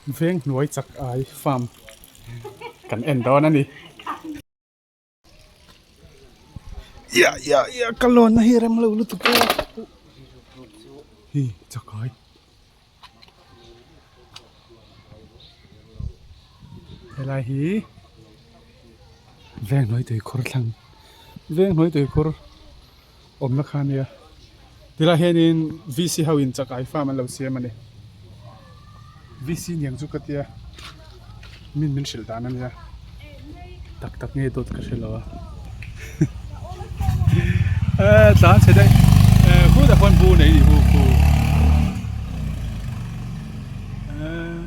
Veng hnuai chak ai farm kan en dawn a ni. Ia ia ia ka lawn na hi rem lo lutuk a hi chak ai. Helai hi veng hnuai tui khur thlang veng hnuai tui khur awmna kha ania tilai hianin VC ho in chakai farm an lo siam a ni VC niang chu ka tia min min hrilh dan ania tak tak nge dawt ka hre lo a eh tlan chhe daih eh khutah khuan bu nei a ni hu khu eh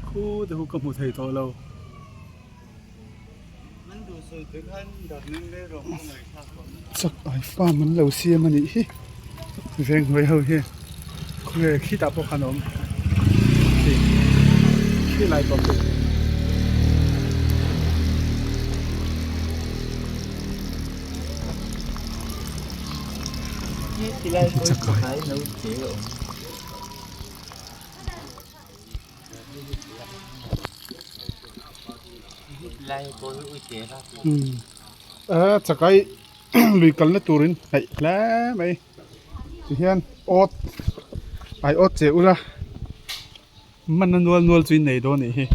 khutah khu ka hmu thei tawh lo. Chak ai farm an lo siam a nih hi veng hnuai ho hi khawnge khitah pawh khan a awm khi khilai pawh khi. Chakai. A chakai lui kalna turin hnaih hle mai tihian awt ai awt che ula hmanna nual nual chu in nei dawn anih hi.